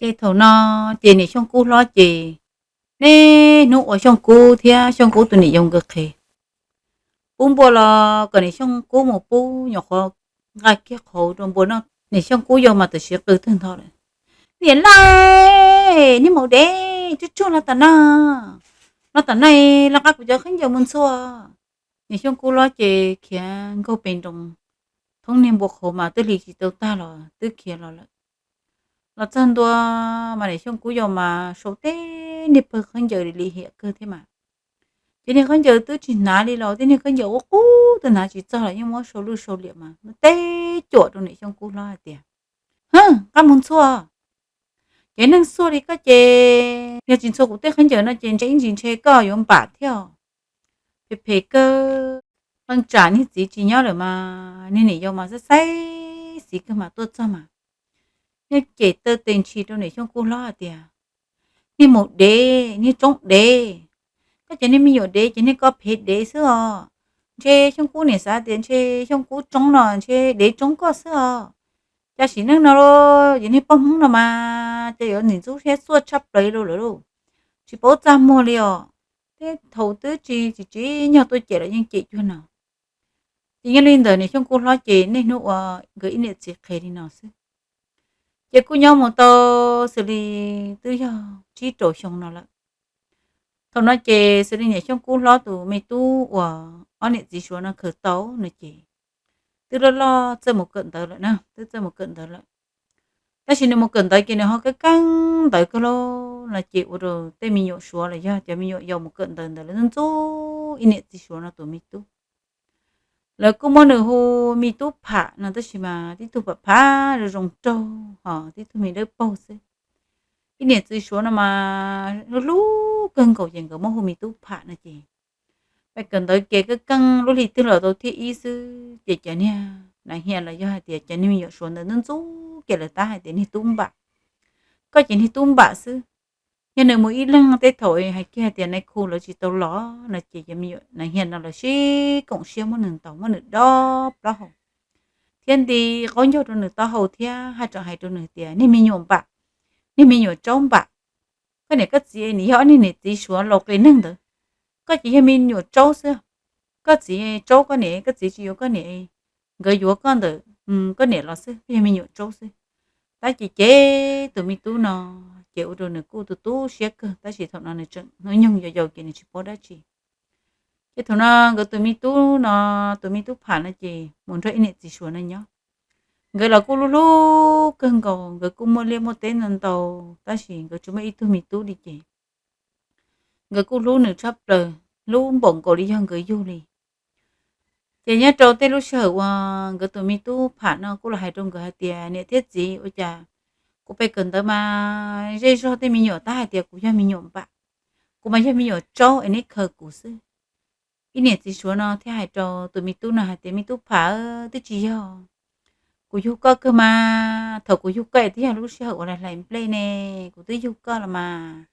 Ces thaum no ces niam Xyooj Kub hlob ces niaj hnub ua Xyooj Kub thiab Xyooj Kub tus niam yau nkawd qhev. Pub npua los kom niam Xyooj Kub mus pub, nyuam qhuav nqa kiag qhauv rau npua noj. Niam Xyooj Kub yau mas tam sim qw tag nrho lawm: Niam laj, niag maum dev, tsuag tsuag los tom no, los tom no los nqa kuv cov khaub ncaws mus ntxhua. Niam Xyooj Kub hlob ces khiav nkaug pes nroos thoob niag npua qhauv mas twb hli tsis tau tag los twb khiav los lawm. Los txog ntua mas niam Xyooj Kub yau mas sau tej niag pawg khaub ncaws li lim hiam kawg thiab mas. Ces niag khaub ncaws twb tsis hnav li los tej niag khaub ncaws ua qub twb hnav tsis txog los yeej muab sau lwj sau liam mas teb cuam rau niam Xyooj Kub hlob hais tias: Hwb, nqa mus ntxhua. Ces neeg xuaj li koj ces yog tsis ntxhua kuv tej khaub ncaws no ces ntshe ib ntsis ntshe koj yuav npam thiab. Phem phem kawg, leej tsam niag txiv tsis nyob lawm mas niag niam yau mas xav xaiv xis kawg mas tuaj txog mas niag cem taw tes ntshis rau niam Xyooj Kub hlob hais tias: Niag maum dev, niag tsoob dev, koj cov niag me nyuam dev ces niag koj phem dev xwb os. Ntshe Xyooj Kub niam xav tias ntshe Xyooj Kub tsoob no ntshe dev tsoob koj xwb os. Cas sim neej no ces niag poj Hmoob no mas cas yuav nim ntxub siab xuaj tshaj plaws li lawm lauj, tsis paub txaj muag li os. Tej thaum twb tsis tsis tsim nyog tuaj cem los yeej cem cuag no. Ces nyob li ntawd niam Xyooj Kub hlob ces niaj hnub ua nkawd ib niam txiv qhev li no xwb. Ces kuj nyob mus tau xws li twb yog tsib rau xyoo no lawm. Thaum no ces xws li niam Xyooj Kub hlob tus me tub uas ob niam txiv Suav no khaws tau no ces twb loj loj txawj mus kawm ntawv lawm na, twb txawj mus kawm ntawv lawm. Tab sis nws mus kawm ntawv ces nws ho keeb keeb ntawv kawg lauj no ces ua rau tej me nyuam Suav los yog cov me nyuam yaus mus kawm ntawv ntawd lawv ntxub ib niam txiv Suav no tus me tub. Lawv kuj muab nws hu me tub pham no tab sis mas tib tug pham pham zoo zoo raug ho tib tug me dawb paug xwb. Ib niam txiv Suav no mas hlub hlub kawg nkaus ces nkawd muab hu me tub pham no ces pais kawm ntawv kev keeb keeb lub hli twg los tau thib ib xwb ces cov niag nas hias los yog hais tias cov niag me nyuam Suav ntawd ntxub ntxub kev lawv tab hais tias niag tub npam, koj ces niag tub npam xwb. Yog nws mus ib leeg tej thaum hais kiag hais tias nais khu lawv tsis tau los no ces cov me nyuam nas hias no lawv sib koom siab muab nws ntaus muab nws dob plaub hau thiab nti qaub ncaug rau nws taub hau thiab haj tseem hais rau nws tias niag me nyuam npam, niag me nyuam tsaub npam. Koj niam koj txiv nws yog ob niag niam txiv Suav laus qis neeg ntawd, koj ces yog me nyuam tsaub xwb. Koj txiv tsaub koj niam, koj txiv tsis yuav koj niam, nkawd yuav koj ntawm koj niam los xwb, koj yog me nyuam tsaub xwb. Tab ces ces tus me tub no ces ua rau nws kuj tu tu siab kawg tab sis thaum no nws tseem hnub nyoog yau yau ces nws tsis paub dab tsi. Ces thaum no nkawd tus me tub no, tus me tub pham no ces mus nrog ib niam txiv Suav no nyob. Nkawd los kuj hlub hlub kawg nkaus, nkawd kuj muaj liaj muaj teb ntau ntau, tab sis nkawd tsis muaj ib tug me tub li ces nkawd kuj hlub nws tshaj plaws, hlub npaum nkaus li yog nkawd yug li. Ces nyob rau tej lub sij hawm uas nkawd tus me tub pham no kuj los hais rau nkawd hais tias niam thiab txiv, ua cas kuv pais kawm ntawv mas zej zog tej me nyuam tab hais tias kuv yog me nyuam npam, kuv mas yog me nyuam tsaub es neb khaws kuv xwb. Ib niam txiv Suav no thiaj hais rau tus me tub no hais tias me tub pham, twb tsis yog, kuv yug koj kawg mas, thaum kuv yug koj twb yog lub sij hawm uas hlais nplej ne, kuv twb yug koj los mas.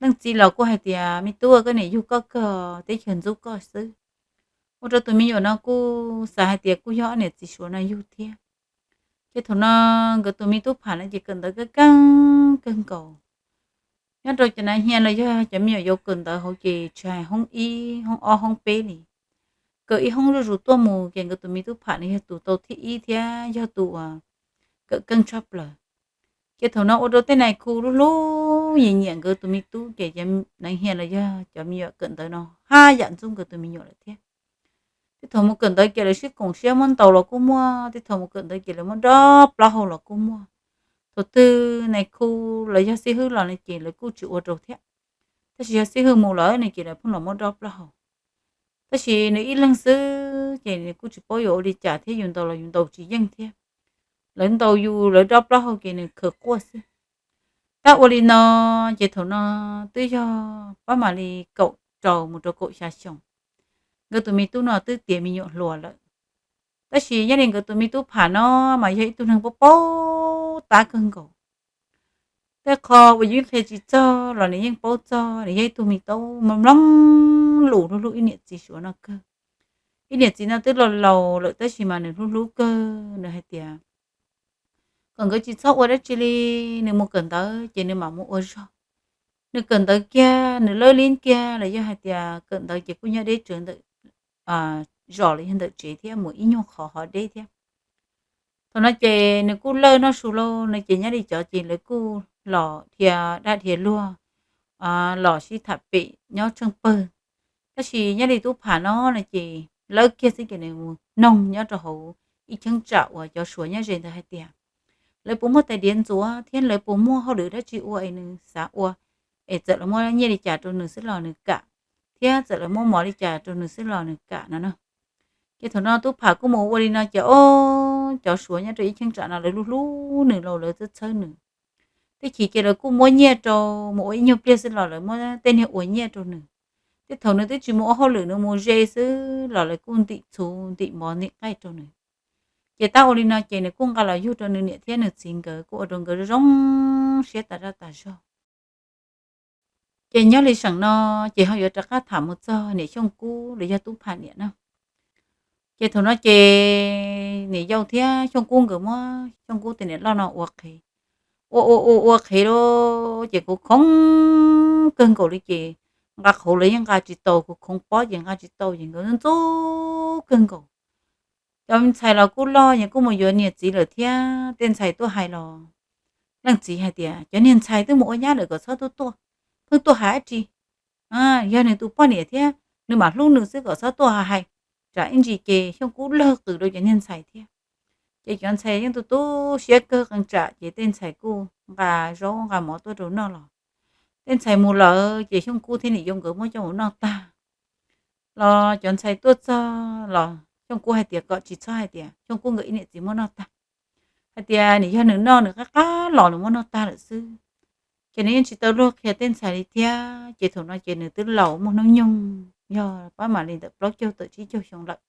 Leej txiv los kuj hais tias me tub, koj niam yug koj kawg, teb chaws ntxub koj xwb. Ua rau tus me nyuam no kuj xav hais tias kuj yog ob niam txiv Suav no yug thiab. Ces thaum no nkawd tus me tub pham no ces kawm ntawv keeb keeb kawg nkaus. Nyob rau cov nas hias los yog cov me nyuam yaus kawm ntawv hauv ces tsis hais hoob ib hoob ob hoob peb li, kawm ib hoob zuj zus tuaj mus ces nkawd tus me tub pham no yog tus tau thib ib thiab yog tus uas kawm keej tshaj plaws. Ces thaum no ua rau tej nais khu hlub hlub nyiam nyiam nkawd tus me tub ces cov nas hias los yog cov me nyuam kawm ntawv no haj yam ntxub nkawd tus me nyuam lawm thiab. Tej thaum mus kawm ntawv ces lawv sib koom siab muab ntaus los kuj muaj, tej thaum mus kawm ntawv ces lawv muab dob plaub hau los kuj muaj. Thaum twg nais khu los yog xib hwb los no ces lawv kuj tsis ua rau thiab, tab sis yog xib hwb mus lawm no ces lawv pheej los muab dob plaub hau. Tab sis nws ib leeg xwb ces nws kuj tsis paub yuav ua li cas thiab, yus ntaus los yus ntaus tsis yeej thiab. Lawv ntaus yus lawv dob plaub hau ces nws khawv quaj xwb. Tab ua li no ces thaum no twb yog pab mam li kaum rau mus rau kaum xya xyoo, nkawd tus me tub no twb tiav me nyuam hluas lawm. Tab sis nyob li nkawd tus me tub pham no mas yog ib tug neeg paub paub tab kawg nkaus. Tej qho uas yus qhia tsis txog los nws yeej paub txog, nws yog ib tug me tub mloog mloog lus hlub hlub ib niam txiv Suav no kawg. Ib niam txiv no twb laus laus lawm tab sis mas nws hlub hlub kawg, nws hais tias, kom nkawd tsis txhob ua dab tsi li, nws mus kawm ntawv ces nws mam mus ua zog. Nws kawm ntawv kiag, nws lawb liab kiag los yog hais tias kawm ntawv ces kuj nyob deb tsawv ntawm zos los yog ntawm tsev thiab, mus ib nyuag qhov ho deb thiab. Thaum no ces nws kuj lawj noj su lauj no ces nyob li cov ces lawv kuj los dhia dab dhia luag, los sib tham pem nyob tsheej pawg. Tab sis nyob li Tub Pham no no ces lawb kiag xwb ces nws mus noog nyob rau hauv ib cheeb tsam uas cov Suav nyob ze ntawd hais tias lawv puas muaj tais diav ntxuav thiab lawv puas muaj hauj lwm dab tsi ua es nws xav ua, es txawm lawv muab nyiaj li cas rau nws xwb los nws kam, thiab txawm lawv muab mov li cas rau nws xwb los nws kam no na. Ces thaum no Tub Pham kuj mus ua li no ces ob cov Suav nyob rau ib cheeb tsam no lawv hlub hlub nws los lawv txhawb txhawb nws. Tej chim ces lawv kuj muab nyiaj rau mus ua ib nyuag pliag xwb los lawv muab tej niag ua nyiaj rau nws. Tej thaum nws twb tsis mus ua hauj lwm, nws mus ze xwb los lawv kuj ntim txhuv ntim mov ntim nqaij rau nws. Ces tab ua li no ces nws kuj nqa los yug rau nws niam thiab nws txiv nkawd kuj ua rau nkawd zoo siab tas zaj tas zog. Ces nyob li seem no ces ho yuav rov qab tham mus txog niam Xyooj Kub los yog Tub Pham niam na. Ces thaum no ces niam yau thiab Xyooj Kub nkawd muab Xyooj Kub tus niam loj no ua qhev, ua ua ua ua qhev lauj ces kuv khoov kawg nkaus li ces nqa qhauv los yeej nqa tsis tau, kuv khoov pob ces nqa tsis tau ces nkawd ntxub kawg nkaus. Cov ntxhais los kuj loj es kuj mus yuav niam txiv lawm thiab, tej ntxhais tuaj hais los leej txiv hais tias cov niag ntxhais twb mus ua nyab lawm kom txhob tuaj tuaj, pheej tuaj hais dab tsi, yog nws tus poj niam thiab nws mam hlub nws xwb kom txhob tuaj hais, tsam ib ntsis ces Xyooj Kub lawg qws rau cov niag ntxhais thiab. Ces cov ntxhais yeej tu tu siab kawg qee tsam ces tej ntxhais kuj nqa zaub nqa mov tuaj rau noj los. Tej ntxhais mus lawm ces Xyooj Kub thiab niam yau nkawd muab coj mus noj tag los cov ntxhais tuaj txog los Xyooj Kub hais tias kom tsis txhob hais tias Xyooj Kub nkawd ib niam txiv muab noj tag, hais tias nws yog nws noj nws qab qab los nws muab noj tag lawm xwb. Ces nws yeej tsis tau luag qhia tej ntxhais li thiab, ces thaum no ces nws twb laus muaj hnub nyoog yog pab mam li ntawm plaub caug tawm tsib caug xyoo lawm.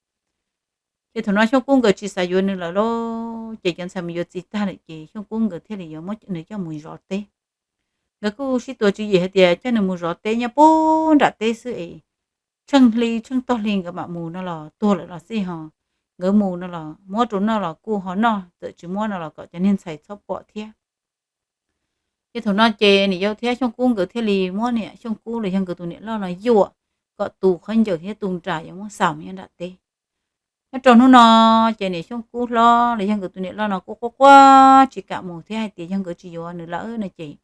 Ces thaum no Xyooj Kub nkawd tsis xav yuav nws lawm lauj, ces cov ntxhais mus yuav txiv tag lawm ces Xyooj Kub nkawd thiaj li yuav muab nws coj mus zov teb. Nkawd kuj sib tuav tswv yim hais tias coj nws mus zov teb nyob puag nram teb xwb es tsheej hli tsheej tog hli nkawd mam mus no los tuag lawm los xij ho, nkawd mus no los muab rau noj los kuj ho noj, txawm tsis muab no los kom cov niag ntxhais txhob pom thiab. Ces thaum no ces niam yau thiab Xyooj Kub nkawd thiaj li muab niam Xyooj Kub los yog nkawd tus niam loj no yuam kom tus khaub ncaws thiab tus nra yuav muab xa mus nyob nram teb. Nyob rau hnub no ces niam Xyooj Kub hlob los yog nkawd tus niam loj no kuj quaj quaj tsis kam mus thiab hais tias yog nkawd tsis yuav nws lawm no ces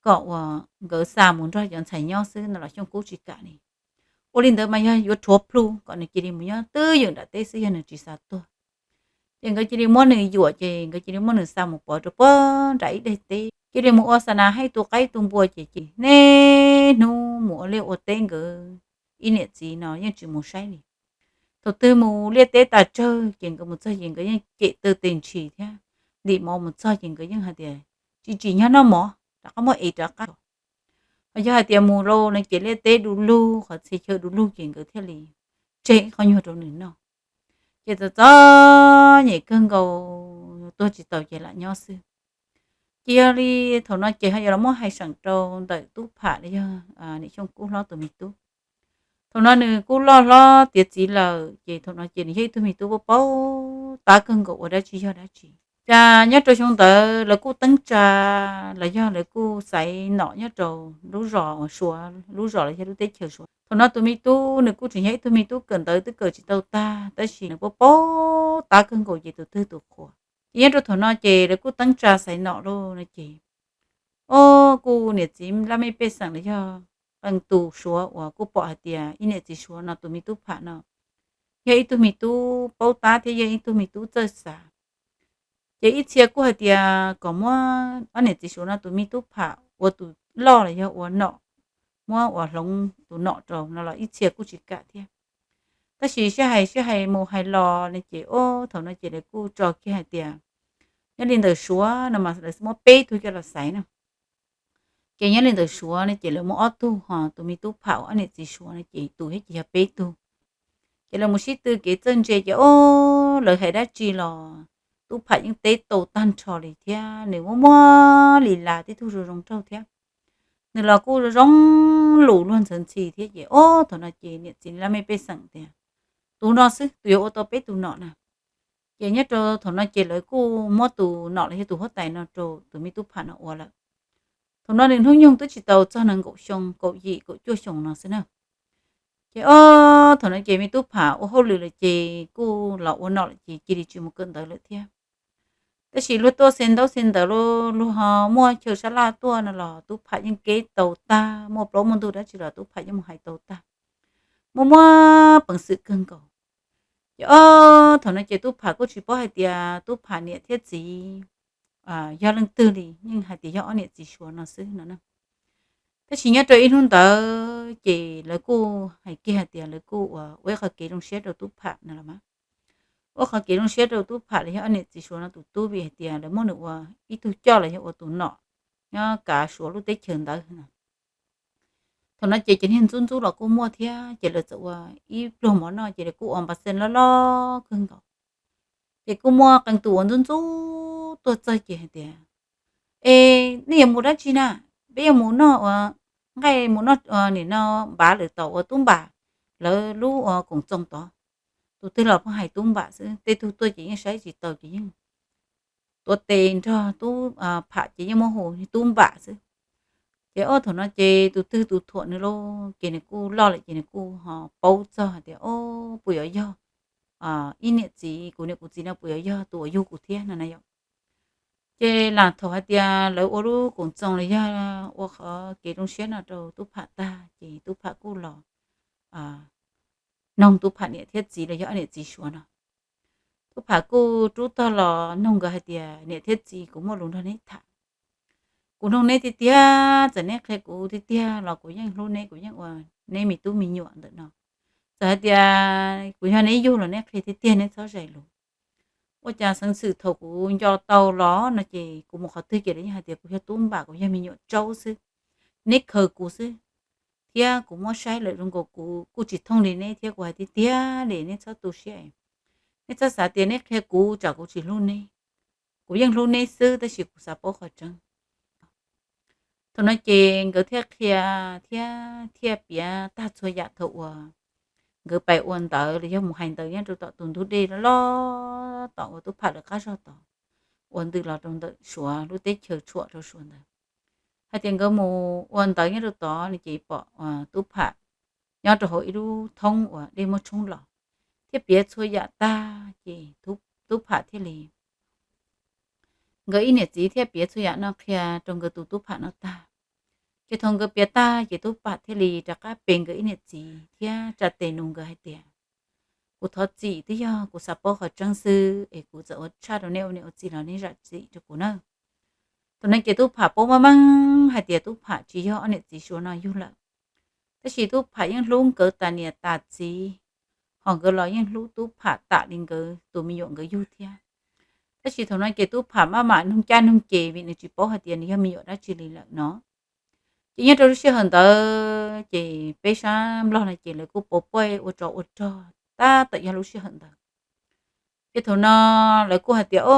kom uas nkawd xa mus nrog cov ntxhais nyob xwb no los Xyooj Kub tsis kam li. Ua li ntawd mas yog yuav rhuav plhu kom nws cia li mus nyob twj ywm nram teb xwb yog nws tsis xav tuag. Ces nkawd cia li muab nws yuam ces nkawd cia li muab nws xa mus pov rau puag nram ib daim teb, cia li mus ua xa nas haib tu qaib tu npua ces ces niaj hnub mus ua liaj ua teb, nkawd ib niam txiv no yeej tsis mus saib li. Thaum twg mus liaj teb tas tsawg ces nkawd mus txog ces nkawd yeej cem tawg tes ntshis thiab ntim mov mus txog ces nkawd yeej hais tias tsis tsim nyog noj mov, rov qab muab ev rov qab. Ho yog hais tias mus lauj no ces liaj teb du lug, qhov txhia chaw du lug ces nkawd thiaj li tseg ib qho nyuag rau nws noj. Ces txom txom nyem kawg nkaus, tuag tsis taus ces lam nyob xwb. Ces yog li thaum no ces ho yuav los muab hais seem rau ntawm Tub Pham los yog niam Xyooj Kub hlob tus me tub. Thaum no nws kuj loj hlob tiav txiv lawm ces thaum no ces nws yog ib tug me tub paub paub tab kawg nkaus ua dab tsi yog dab tsi. Cas nyob rau xyoo ntawd lawv kuj teeb tsa los yog lawv kuj xaiv nom nyob rau lub zos uas Suav, lub zos los yog lub teb chaws Suav. Thaum no tus me tub nws kuj tseem yog ib tug me tub kawm ntawv twb kawm tsis tau tag tab sis nws paub paub tab kawg nkaus ces tus twg tus qhuas. Ces nyob rau thaum no ces lawv kuj teeb tsa xaiv nom lauj no ces, o, kuj niam txiv laj mej pej xeem los yog qee tus Suav uas kuj pom hais tias ib niam txiv Suav no tus me Tub Pham no yog ib tug me tub paub tab thiab yog ib tug me tub txawj xav. Ces ib txhia kuj hais tias kom muab ob niam txiv Suav no tus me Tub Pham ua tus loj los yog ua nom, muab ua hloov tus nom rau no los ib txhia kuj tsis kam thiab. Tab sis sib hais sib hais mus hais los no ces, o, thaum no ces lawv kuj tso kiag hais tias nyob li ntawm Suav no mas lawv muab peb tug coj los xaiv no. Ces nyob li ntawm Suav no ces lawv muaj ob tug, ho tus me Tub Pham uas ob niam txiv Suav no ces tus thiab ces yog peb tug. Ces lawv mus sib tw kev txawj ntse ces, o, lawv hais dab tsi los Tub Pham yeej teb tau tag nrho li thiab nws muaj muaj li las tib tug zoo zoo nraug thiab. Nws los kuj zoo lus luag ntxhawv ntxhi thiab ces, o, thaum no ces niam txiv laj mej pej xeem tias tus no xwb tus yuav ua tau peb tus nom na. Ces nyob rau thaum no ces lawv kuj muab tus nom los yog tus huab tais no rau tus me tub pham no ua lawm. Thaum no nws hnub nyoog twb tsis tau txog nees nkaum xyoo, kaum yim kaum cuaj xyoo no xwb na. Ces ob thaum no ces me tub pham ua hauj lwm lawm ces kuj los ua nom lawm ces cia li tsis mus kawm ntawv lawm thiab. Tab sis luag tuaj xa ntaub xa ntawv, luag ho muaj chaw sab laj tuaj no los tub pham yeej keb tau tag, muaj plaub muaj ntug dab tsi los tub pham yeej mus hais tau tag, muaj muaj peev xwm kawg nkaus. Ces ob thaum no ces tub pham kuj tsis paub hais tias tub pham niam thiab txiv yog leej twg li, yeej hais tias yog ob niam txiv suav no xwb no. Tab sis nyob rau ib hnub ntawd ces lawv kuj hais kiag hais tias lawv kuj ua ua ib qhov kev zoo siab rau tub pham no los mas. Ua qhov kev zoo siab rau tub pham los yog ob niam txiv suav no tus tub vim hais tias lawv muab nws ua ib tug coj los yog ua tus nom nyob kav suav lub teb chaws ntawd no. Thaum no ces cov niag ntxub ntxub los kuj muaj thiab ces lawv txawm ua ib pluag mov noj ces lawv kuj ua npas xees loj loj kawg nkaus. Ces kuj muaj qee tus uas ntxub ntxub tuaj txog ces hais tias, Es nej yuav mus dab tsi na? Peb yuav mus noj ua nqaij, mus noj nim no npav lawm tom ua tub npam lawv lub ua koom txoos tod. Tus twg los pheej hais tub npam xwb, tej tug tuaj ces yeej saib tsis taus ces yeej tuav tes nrog tub pham ces yeej muab hu tub npam xwb. Ces ob thaum no ces tus twg tus thuam nws lauj, ces nws kuj loj lawm ces nws kuj ho paub txog hais tias, O, puas yuav yog ib niam txiv, kuv niam kuv txiv no puas yuav yog tus uas yug kuv thiab no na yom? Ces lam thaum hais tias lawv ua lub koom txoos los yog ua qhov kev zoo siab no rau tub pham tag ces tub pham kuj los noog tub pham niam thiab txiv los yog ob niam txiv suav no. Tub pham kuj rub tog los noog nkawd hais tias, Niam thiab txiv, kuv muaj lus nrog neb tham. Kuv noog neb tiag tiag, txawm neb qhia kuv tiag tiag los kuv yeej hlub neb, kuv yeej ua neb me tub me nyuam ntawm no. Txawm hais tias kuv yog neb yug los neb qhia tiag tiag, neb txhob zais lus. Ua cas xeev xwm thaum kuv nco tau los no ces kuv mus qhov twg ces lawv yeej hais tias kuv yog tub npam, kuv yog me nyuam tsaub xwb, neb khaws kuv xwb, thiab kuv muab saib lawm zoo nkaus kuv kuj tsis thooj li neb thiab, kuv hais tiag tiag li, neb txhob tu siab, neb txhob xav tias neb qhia kuv tsam kuv tsis hlub neb. Kuv yeej hlub neb xwb tab sis kuv xav paub qhov tseeb. Thaum no ces nkawd thiaj qhia thiab thiaj piav tag txhua yam thaum uas nkawd pais ua ntawv los yog mus hais ntawv nyob rau tom tus ntug dej loj loj tom uas tub pham lawv qab zog tod, uas ntws los rau ntawm suav lub teb chaws tshuam rau suav ntawd. Hais tias nkawd mus ua ntawv nyob rau tod no ces pom tub pham nyob rau hauv ib lub thoob uas dej muab tshoob los, thiab piav txhua yam tag ces tub pham thiaj li, nkawd ib niam txiv thiaj piav txhua yam no qhia rau nkawd tus tub pham no tag. Ces thaum nkawd piav tag ces tub pham thiaj li rov qab pe nkawd ib niam txiv thiab tsa tes nug nkawd hais tias, Kuv thov txim, twb yog kuv xav paub qhov tseeb xwb es kuv txawm ua tshaj rau neb ua niam ua txiv los neb zam txim rau kuv na. Thaum no ces tub pham paub meej meej hais tias tub pham tsis yog ob niam txiv suav no yug lawm, tab sis tub pham yeej hlub nkawd tas niam tas txiv, ho nkawd los yeej hlub tub pham tam li nkawd tus me nyuam nkawd yug thiab. Tab sis thaum no ces tub pham maj mam nug caj nug ces vim nws tsis paub hais tias nws yog me nyuam dab tsi li lawm no. Ces nyob rau lub sij hawm ntawd ces peb sab Nplog no ces lawv kuj pauv poj ua tsov ua rog tab tom yog lub sij hawm ntawd. Ces thaum no lawv kuj hais tias, O,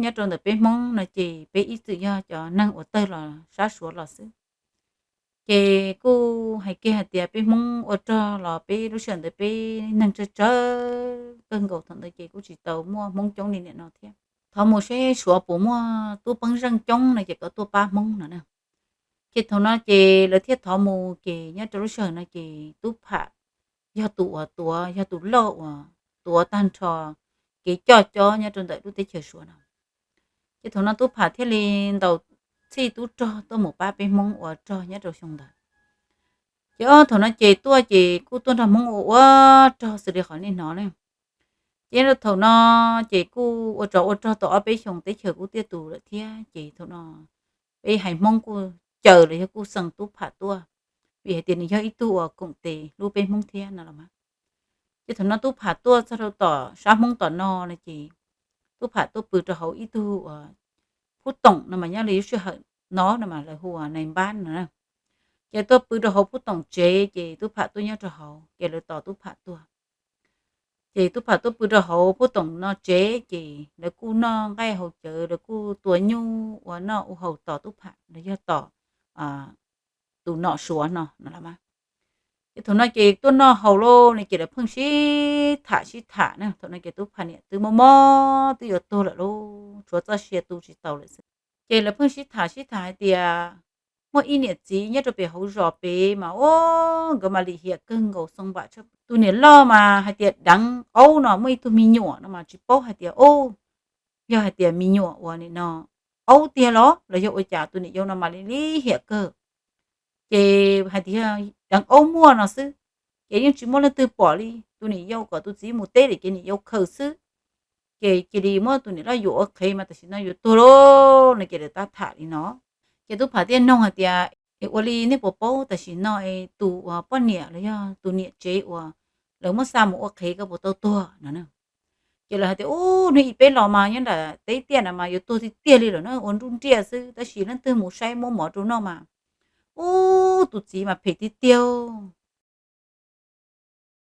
nyob rau ntawm peb Hmoob no ces peb ib txwm yog cov neeg uas tawg los sab suav los xwb. Ces kuj hais kiag hais tias peb Hmoob ua rog los peb lub sij hawm ntawd peb neeg tsawg tsawg kawg nkaus, thaum ntawd ces kuj tsis tau muaj Hmoob coob li nim no thiab. Thov mus seb suav puas muaj tub peeb zeej coob no ces kom tuaj pab Hmoob no na. Ces thaum no ces lawv thiaj thov mus, ces nyob rau lub sij hawm no ces tub pham yog tus uas tuav, yog tus loj uas tuav tag nrho kev coj cob nyob rau ntawm lub teb chaws suav no. Ces thaum no tub pham thiaj li ntaus txhij tub rog tuaj mus pab peb Hmoob ua rog nyob rau xyoo ntawd. Ces ob thaum no ces tuaj ces kuj tuaj nrog Hmoob ua ua rog xws li qhov nej hnov ne. Ces nyob rau thaum no ces kuj ua tsov ua rog tau ob peb xyoos teb chaws kuj tiaj tus lawm thiab, ces thaum no peb haiv Hmoob kuj caw los yog kuj xeem tub pham tuaj, vim hais tias nws yog ib tug uas koom tes hlub peb Hmoob thiab no los mas. Ces thaum no tub pham tuaj txog rau tom sab Hmoob tom no no ces tub pham tuaj pw rau hauv ib tug uas phub toom no mas nyob li lub sij hawm no no mas lawv hu ua nais npab no na. Ces tuaj pw rau hauv phub toom tsev ces tub pham tuaj nyob rau hauv ces lawv tos tub pham tuaj. Ces tub pham tuaj pw rau hauv phub toom no tsev ces lawv kuj noj nqaij haus cawv, lawv kuj tua nyuj ua noj ua haus tos tub pham los yog tos tus nom suav no no los mas. Thaum no ces tuaj noj haus lauj ne, ces lawv pheej sib tham sib tham na. Thaum no ces Tub Pham niam twb mob mob twb yuav tuag lawm lauj, tshuav txoj sia tu tsis tau lawm xwb. Ces lawv pheej sib tham sib tham hais tias muaj ib niam txiv nyob rau pem hauv zos pem mas ua nkawd mas lim hiam kawg nkaus xoo npam. Tus niam loj mas hais tias deev aub no muaj ib tug me nyuam no mas tsis paub hais tias, o, yog hais tias me nyuam uas nim no aub tiag los los yog ua cas tus niam yau no mas lim hiam kawg. Ces hais tias yog deev aub muaj no xwb, ces yeej tsis muaj leej twg pom li. Tus niam yau kom tus txiv mus teb lawm ces niam yau khaws xwb. Ces cia li muab tus niam loj yuam ua qhev mas tam sim no yuav tuag lauj no, ces lawv tab tham li no. Ces Tub Pham thiaj noog hais tias, es ua li nej puas paub tam sim no tus uas poj niam los yog tus niam tsev uas lawv muab xa mus ua qhev ko puas tau tuag no? Ces lawv hais tias, ub, hnub ib peb los mas nyob nram teb tiaj na mas yuav tuag tiag tiag li lawm na, ua nruj nriaj xwb, tab sis leej twg mus saib muab mov rau noj mas, ub, tus txiv mas phem tiag tiag.